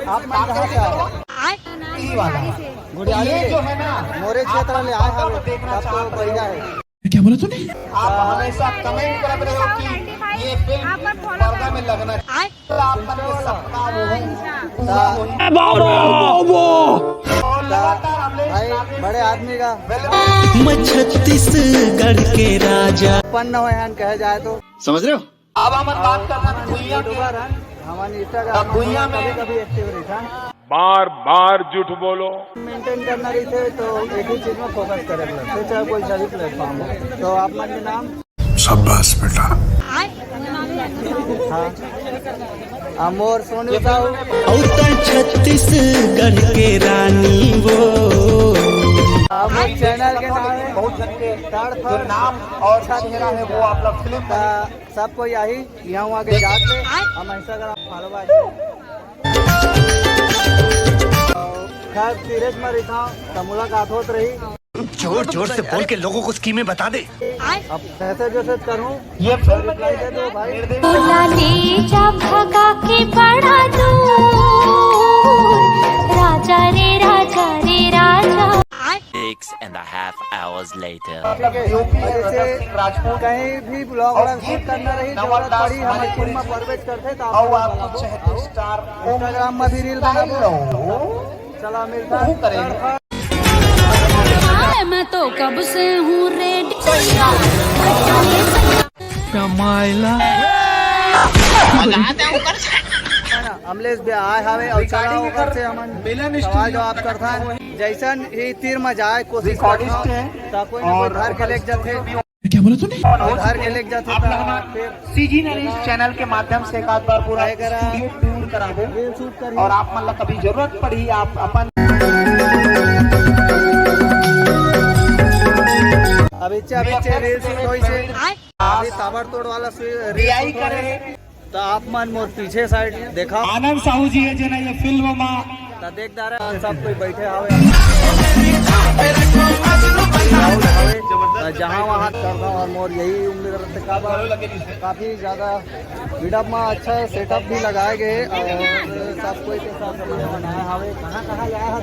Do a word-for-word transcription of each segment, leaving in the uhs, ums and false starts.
आप मन कहाँ से आए? गुड़ियारी से। मोरे क्षेत्र ले आए हवे, तब तो बढ़िया है। क्या बोला तूने? आप हमेशा कमेंट करत रहे हो कि ये फिल्म पर्दा में लगना चाहिए। आप मन के सपना वो हो, पूरा हो। और लगातार हमने भाई, बड़े आदमी का मैं छत्तीसगढ़ के राजा। उत्पन्न हुए हैं, कहे जाए तो। समझ रहे हो? अब हमन बात करथन भुइयां के। YouTuber हन, हमन Instagram में कभी कभी एक्टिव रहिथन। बार बार झूठ बोलो। मेंटेन करना रहिथे तो एक ही चीज में फोकस करे लगथे, चाहे कोई सा भी प्लेटफॉर्म हो। तो आप मन के नाम? शाबाश बेटा। हाँ। अमोर सोनू साहू। अउ त छत्तीसगढ़ के रानी वो। अमोर चैनल के नाम है। बहुत जन के जो नाम और चेहरा है वो आप लोग फिल्म में। सब कोई आही, यहाँ वहाँ के जात ले, हम Instagram follow बाय। खैर, सीरियस में रहिथा, त मुलाकात होत रही। जोर जोर से बोल के लोगों को स्कीमें बता दे। अब जैसे जैसे करूँ, ये फिल्म रिप्लाई दे दो भाई। बोला ले जा भगा के बड़ा दूर, राजा रे राजा रे राजा। Six and a half hours later. मतलब यूपी है, जैसे रतन सिंह राजपूत कहीं भी ब्लॉग और व्लॉग ये शूट करना रही, जरूरत पड़ी, हम टीम में फॉरवर्ड करते तो आप लोग आपको चाहे तो स्टार Instagram में भी रील बनाबो। चला मिलता हूँ करेंगे। मैं तो कब से हूँ रेडी। कमाइला। अमलेश भी आए हवे और चला ओकर से हमन सवाल जवाब करथन। जैसन ही तीर में जाए कोशिश करथन, त कोई ना कोई धर के लेके जाथे। क्या बोला तूने? धर के लेके जाथे, त फिर सीजी नरेश चैनल के माध्यम से एक आध बार पूरा स्टूडियो टूर कराबो और आप मन ला कभी जरूरत पड़ी, आप अपन अभी चे, अभी चे रील शूट होई से। अभी ताबड़तोड़ वाला रील शूट करे हे। त आप मन मोर पीछे साइड देखा। आनंद साहू जी है जेना ये फिल्म मा। त देख दारा सब कोई बैठे हवे। त जहाँ वहाँ करता और मोर यही उम्मीद रहते का बा, काफी ज्यादा बिल्डअप मा अच्छा सेटअप भी लगाए गए और सब कोई के साथ बनाया हवे। कहाँ कहाँ लाया है?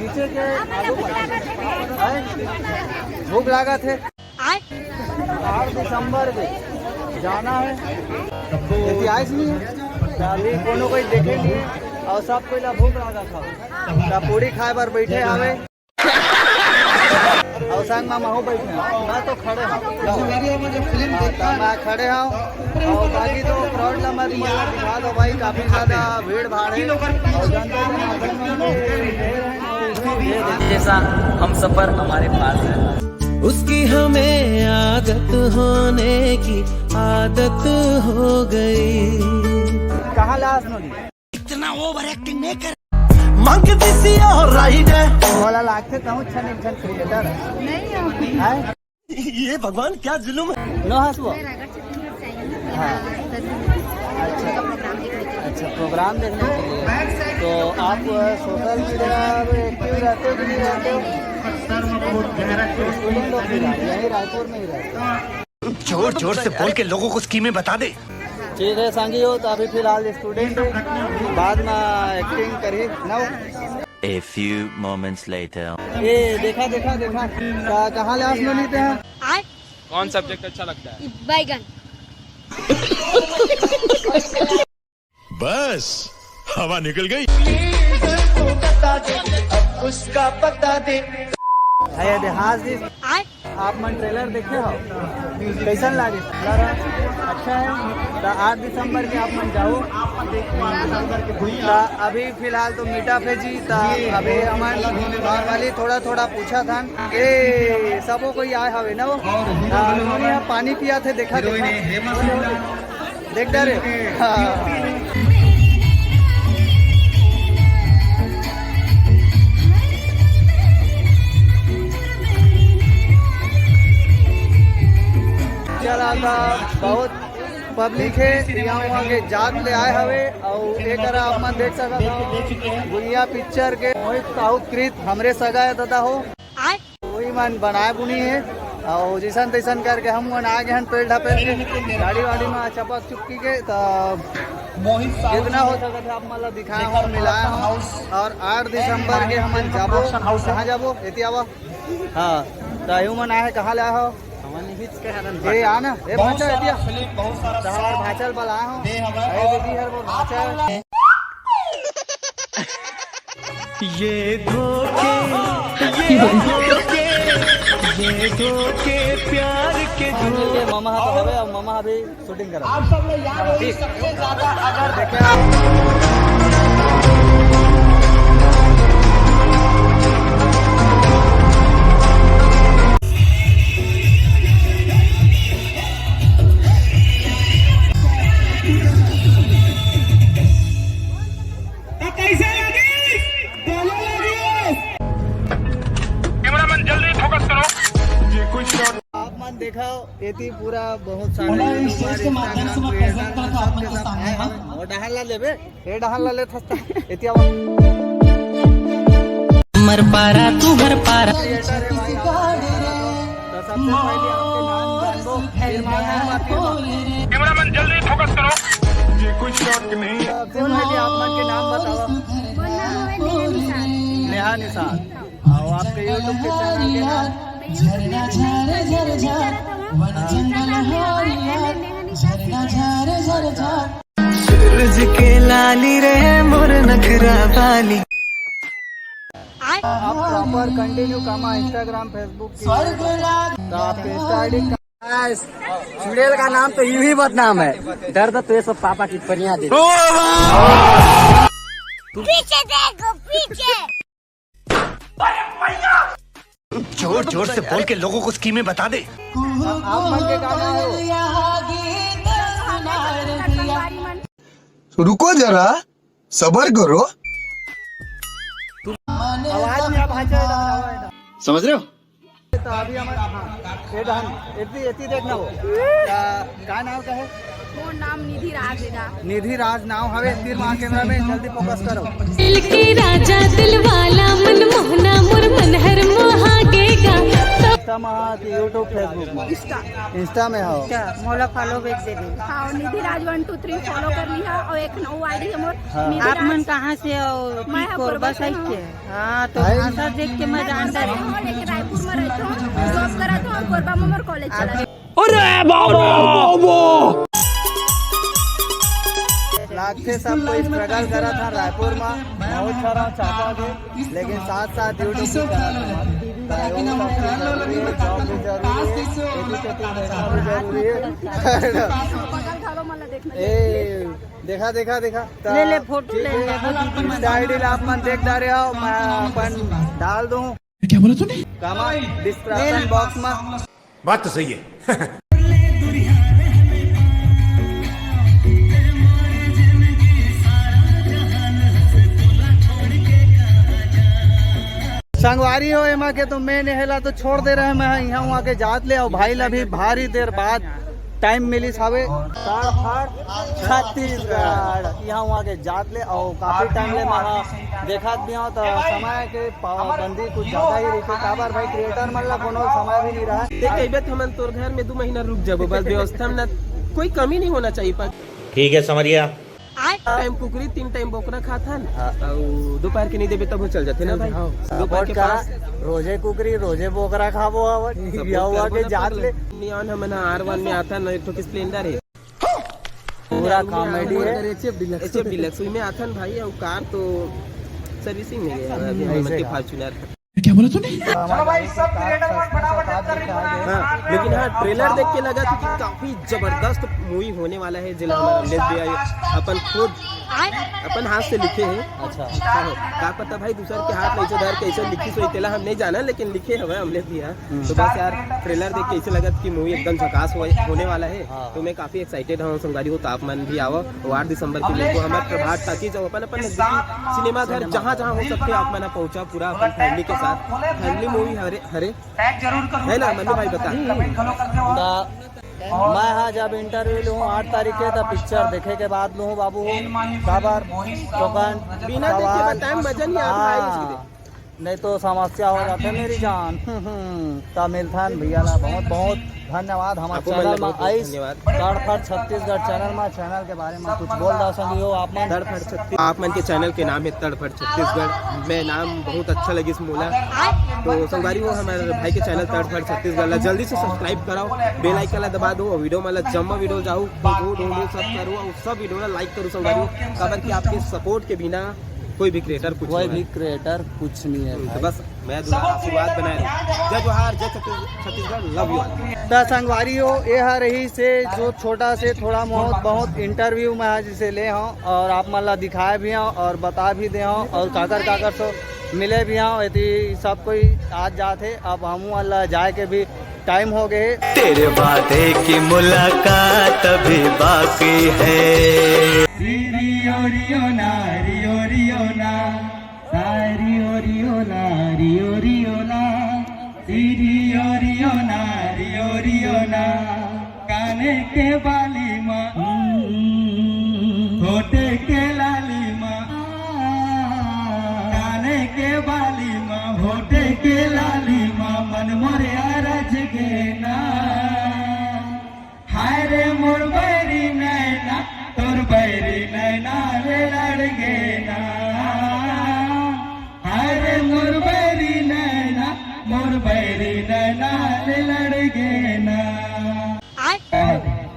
नीचे के आलू। भूख लागत है। आठ दिसंबर के जाना है, इतिहास नहीं है, अभी कोनो कोई देखे नहीं है और सब कोई ला भूख लगा था, त पूड़ी खाए बर बैठे हवे। और संग में महू बैठे हैं, मैं तो खड़े हूँ, मैं खड़े हूँ और बाकी तो क्राउड ला मत दिखा दो भाई, काफी ज्यादा भीड़ भाड़ है। जैसा हम सफर हमारे पास है। उसकी हमें आदत होने की आदत हो गई। कहाँ लास्ट नोनी? इतना ओवर एक्टिंग नहीं कर। मांगती सी और राइड है। मोला लागथे कहूँ छन छन क्रिएटर। नहीं हो। हैं? ये भगवान क्या जुल्म है। नो हंसबो। हाँ। अच्छा। अच्छा, प्रोग्राम देखने के लिए। तो आप सोशल मीडिया पे एक्टिव रहते हो कि नहीं रहते हो? स्टूडेंट हो फिलहाल, यहीं रायपुर में ही रहते हो? जोर जोर से बोल के लोगों को स्कीमें बता दे। ठीक है संगी हो, तो अभी फिलहाल स्टूडेंट है, बाद में एक्टिंग करी ना। A few moments later. ए देखा देखा देखा, कहाँ ले आस लोनी ते हैं? कौन सब्जेक्ट अच्छा लगता है? बैगन। बस, हवा निकल गई। उसका पता दे। है दे हाथ दे। आप मन ट्रेलर देखे हो, कैसन लागे? अच्छा है। तो आठ दिसंबर के आप मन जाओ। तो अभी फिलहाल तो मीटा फेजी, तो अभी हमन नॉर्मली थोड़ा थोड़ा पूछा था। ए सबो कोई आए हवे ना वो। हाँ, उन्होंने यहाँ पानी पिया थे, देखा देखा। देखता रहे। हाँ। चला था, बहुत पब्लिक है, यहाँ वहाँ के जात ले आए हवे। और एक आप मन देख सकत हो, गुनिया पिक्चर के मोहित साहू कृत हमरे सगा है दादा हो। वही मन बनाए बुनी है। अउ जइसन तइसन करके हम मन आ गे हन पेल ढपेल के, गाड़ी वाड़ी में चपक चुपकी के। त जितना हो सकत हे आप मन ला दिखाए हो, मिलाए हो। और आठ दिसंबर के हमन जाबो। कहाँ जाबो? एती आवा। हाँ, त यू मन आए हे, कहाँ ले आए हो? ए, आ ना, ए, भांचा, एती आ। त हमर भांचा ल बलाए हो। अरे दीदी, हर मोर भांचा हे। ये धोखे, ये धोखे, ये धोखे प्यार के धोखे। ममा हा तो हवे, अब ममा अभी शूटिंग करा। आप सब में याद होगी, सबसे ज्यादा अगर देखे आप कैसे लगी? कैमरामैन, जल्दी फोकस करो। ये कोई शॉट। आप मन देखा, एती पूरा बहुत सारे YouTuber, Instagram creator, सबके सब आए हवे। और डहान ला लेबे, ए डहान ला लेत हस्ता, एती आवा। हमर पारा, तुहर पारा। Creator है भाई, आप तो सबसे पहले आपके नाम जानबो, फिर मांगो बात। कैमरामैन, जल्दी फोकस करो। ये कोई शॉट नहीं। सबसे पहले आप मन के नाम बताओ। मोर नाम हवे नेहा निषाद। नेहा निषाद। और आपके YouTube के चैनल के नाम? YouTube पे नहीं करत हूँ। Instagram में हमारे एम एन नेहा निषाद। सूरज के लाली रे मोर नखरा वाली। आप प्रॉपर कंटिन्यू कमा Instagram, Facebook की, तो आपके Insta ID का चुड़ैल का नाम तो यूं ही बदनाम है। दर्द तो ये सब पापा की परियां दे। पीछे देखो, पीछे। जोर जोर से बोल के लोगों को स्कीमें बता दे। आप मन के गाना हो। रुको जरा, सबर करो। आवाज में आप आ जाए, समझ रहे हो? तो अभी हमारा, हाँ, ये डहन, एती, एती देखना वो। का, का नाम का है? मोर नाम निधि राज हे गा। निधि राज नाम हवे, तीर मार कैमरा में, जल्दी फोकस करो। दिल के राजा, दिल वाला, मन मोहना, मोर मन हर मोहा गेगा। Insta में हाँ कि YouTube, Facebook में? Insta। Insta में हो? Insta, मोला follow back दे दे। हाँ, निधि राज one two three follow कर लिहा, और एक नौ ID है मोर। हाँ। निधि आप राज। मन कहाँ से हो? मैं कि हाँ, कोरबा कोरबा से side हूँ। के? हाँ, तो भाई। भाषा देख के मैं जानता हूँ। लेकिन रायपुर में रहता हूँ, job करता हूँ और कोरबा में मोर college चला। अरे बाबा, बाबा। लागथे सब कोई struggle करत हे रायपुर में, बहुत सारा चाहता भी, लेकिन साथ साथ YouTube भी करत हे। तो वो सब भी जरूरी है, job भी जरूरी है, खेती खेती देखना भी जरूरी है। बगल घालो मन ला देखना। ए, देखा, देखा, देखा। ले, ले, photo ठीक ले, है। ले, वो दीदी मन। Insta ID ला आप मन देख डारे हो, मैं अपन डाल दूं। क्या बोला तूने? कामा, description box में। बात तो सही है। संगवारी हो, एमा के तो मैं नेहेला तो छोड़ दे रहे, मैं इहाँ उहाँ के जात ले, अउ भाई ला भी भारी देर बाद time मिलिस हवे। छत्तीसगढ़, इहाँ उहाँ के जात ले, अउ काफी time ले मैं देखत भी हूँ, तो समय के पाबंदी कुछ ज्यादा ही रहिथे। काबर भाई, creator मन ला कोनो समय भी नहीं रहा। देख, कहिबे तो हमन तोर घर में दू महीना रुक जाबो, बस व्यवस्था में ना कोई कमी नहीं होना चाहिए। पर ठीक है, समझ गया। Time कुकरी, तीन time बोकरा खाथन, हाँ। अउ दोपहर के नहीं देबे तब वो चल जाथे ना भाई। हाँ। दोपहर के का पास रोजे कुकरी, रोजे बोकरा खाबो, अब सब या हुआ के जात ले। नियॉन हमन R one में आथन, एक ठो Splendor है। पूरा comedy है। H F Deluxe। H F Deluxe, उइमे आथन भाई, अउ car तो servicing में गया है, अभी ऐसे हमन के का? Fortuner। क्या बोला तूने? चलो भाई, सब creator मन फटाफट अंदर निकलो। हाँ, लेकिन हाँ, trailer देख के लगा था कि काफी जबरदस्त movie होने वाला है, जेला हमारा अमलेश भैया अपन खुद अपन हाथ से लिखे हैं। अच्छा। हाँ, का पता भाई, दूसर के हाथ में इसे धर के इसे लिखी सोई, तेला हम नहीं जाना, लेकिन लिखे हवे अमलेश भैया। हम्म। तो बस यार, trailer देख के ऐसे लगत कि movie एकदम झकास हो-, होने वाला है। हाँ। तो मैं काफी excited हूँ संगवारी हो, तो आप मन भी आओ। और आठ दिसंबर के लिए को हमारे प्रभात टाकीज, अपन, अपन नजदीकी सिनेमा घर, जहाँ, जहाँ हो सकते आप मन पहुँचा, पूरा अपन family के साथ। Family movie हरे, हरे। है ना, मन्नू भाई, बता। मैं हाँ जब interview लूँ आठ तारीख के, तब picture देखे के बाद लूँ बाबू। काबर? टोकन बिना देखे सवाल। बताए मजा नहीं आता है हाँ। इसके। नहीं तो समस्या हो जाथे मेरी जान। त मिलथन भैया ला बहुत बहुत धन्यवाद। हमर आपको चैनल मिलने में बहुत बहुत आइस धन्यवाद। तड़फड़ छत्तीसगढ़ चैनल में, चैनल के बारे में कुछ बोल दो संगी हो आप मन। तड़फड़ छत्तीस, आप मन के चैनल के नाम है तड़फड़ छत्तीसगढ़। मैं नाम बहुत अच्छा लगिस मोला। तो संगवारी हो, हमारे भाई के चैनल तड़फड़ छत्तीसगढ़ ला जल्दी से सब्सक्राइब कराओ, बेल आइकन ला दबा दो और वीडियो में ला जम्मा वीडियो जाओ, दो दो सब करो और सब वीडियो ला लाइक करो संगवारी हो, काबर कि आपके सपोर्ट के बिना कोई भी क्रिएटर कुछ कोई नहीं भी है। क्रिएटर कुछ नहीं है हम्म, तो भाई। बस मैं दुआ आशीर्वाद बनाए रहो। जय जोहार, जय छत्तीस-, छत्तीसगढ़, लव यू ऑल। त संगवारी हो, ये हा रही से जो छोटा से थोड़ा बहुत, बहुत इंटरव्यू में आज इसे ले हूँ और आप मन ला दिखाए भी हूँ और बता भी दे हूँ और काकर काकर से मिले भी हूँ। यदि सब कोई आज जात है, अब हम ला जाए के भी टाइम हो गए। तेरे वादे की मुलाकात अभी बाकी है। रियो रियो ना, रियो रियो ना, सा रियो रियो ना, रियो रियो ना, सी रियो रियो ना, रियो रियो ना। काने के बाली मा, होठे के लाली मा, काने के बाली मा, होठे के लाली मा, मन मोरे अरज गे ना। हाय रे मोर बैरी नैना, तोर बैरी नैना ले लड़ गे ना। हाय रे मोर बैरी नैना, मोर बैरी नैना ले लड़ गे ना।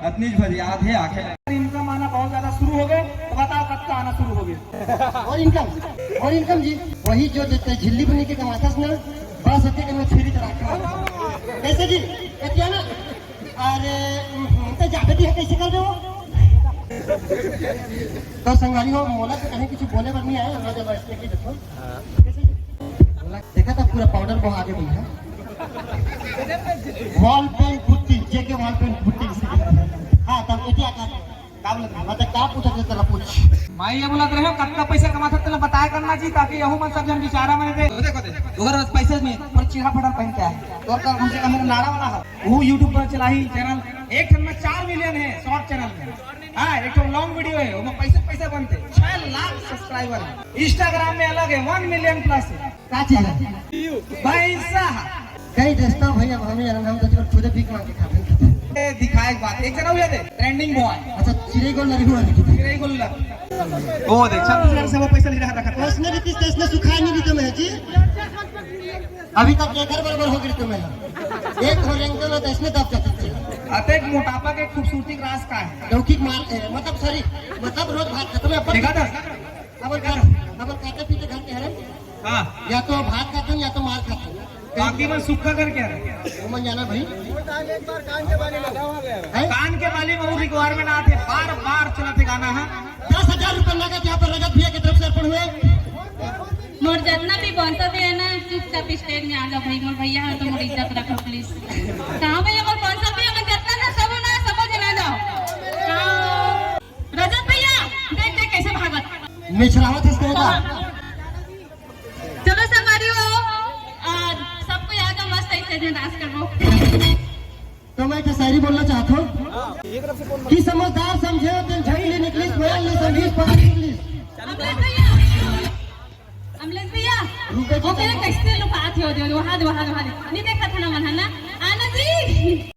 अतनीज भर याद है आखिर। इनकम आना बहुत ज्यादा शुरू हो गए, तो बताओ कब का आना शुरू हो गए। और इनकम, और इनकम जी, वही जो देते झिल्ली बनी के कमाथस ना, बस होते के मैं छुरी चला के। कैसे जी? कतिया ना? अरे, हम्म, तो जाबे दिया कैसे कर दो? तो संगवारी हो, मोला तो कहीं कुछ बोले बर नहीं आया, हमरा जब ऐसे की देखो। देखा था पूरा पाउडर को आगे बढ़ा। वॉल पेंट पुट्टी, जेके वॉल पेंट पुट्टी। हाँ, तब एतिया का, का बोलत है? मतलब का पूछत है तेला पूछ। माई ये बोलत रहे हो, कतका पैसा कमाथस तेला बताया करना जी, ताकि यहू मन सब जन बिचारा मने दे। देखो, देखो, तोहर पैसे में पर चीरा फटर पहन के आए। तोर का हमसे कम नाड़ा वाला है। वो YouTube पर चला ही चैनल, एक ठन में चार मिलियन है शॉर्ट चैनल में। हाँ, एक ठो लॉन्ग वीडियो है, ओमा पैसे पैसे बनते, छह लाख सब्सक्राइबर है। Instagram में अलग है, वन मिलियन प्लस है। का चीज है? पैसा। कई दोस्तों भाई, अब हमें हम तो केवल खुदे भीख मांग के खाते हैं। ए, दिखाए एक बात, एक जना हुआ दे, ट्रेंडिंग बॉय। अच्छा, चिड़ै गोल लड़ी हुआ देखी थी। चिड़ै गोल लड़ी। ओ देख, छत्तीसगढ़ से वो पैसा ले रहा रखा था। उसने भी तीस, इसने सुखा नहीं दी तो मैं जी। अभी तक एकर बराबर हो गई तो मैं। एक हो रेंगते ना तो इसने दब जाती थी। अतेक मोटापा के खूबसूरती के राज का है? लौकिक मार, ए, मतलब सॉरी, मतलब रोज भात खाते में अपन देखा था? अपन खा-, अपन खाते पीते घर के हरन। हाँ। या तो भात खाते हैं या तो मार खाते हैं। बाकी मन सुक्खा करके हरन। वो मन जाना भाई। हैं? कान के बाली में वो रिक्वायरमेंट आते, बार बार चलते गाना है। दस हजार रुपए नगद यहाँ पर रजत भैया की तरफ से अर्पण हुए। मोर जतना भी बॉन्सर भी है ना, चुपचाप स्टेज में आ जाओ भाई, मोर भैया है तो मोर इज्जत रखो प्लीज। कहाँ भैया मोर बॉन्सर भी है, मैं जतना ना सब ना सब जना जाओ। हाँ। रजत भैया, देख देख कैसे भागत। मिछरावत है इसको का? चलो संगवारी हो, आ, सबको यहाँ का मस्त ऐसे दिन डांस कर लो। तो मैं एक शायरी बोलना चाहता हूँ कि समझदार समझे हो, दिन झड़ी ले निकली, कोयल नहीं समझी, पकड़ निकली। अमलेश भैया, अमलेश भैया, रुको जी, ओके, चलो। कैसे लुकात हो जो, वहाँ दे, वहाँ दे, वहाँ दे। नहीं देखा था ना मन, है ना? आना जी।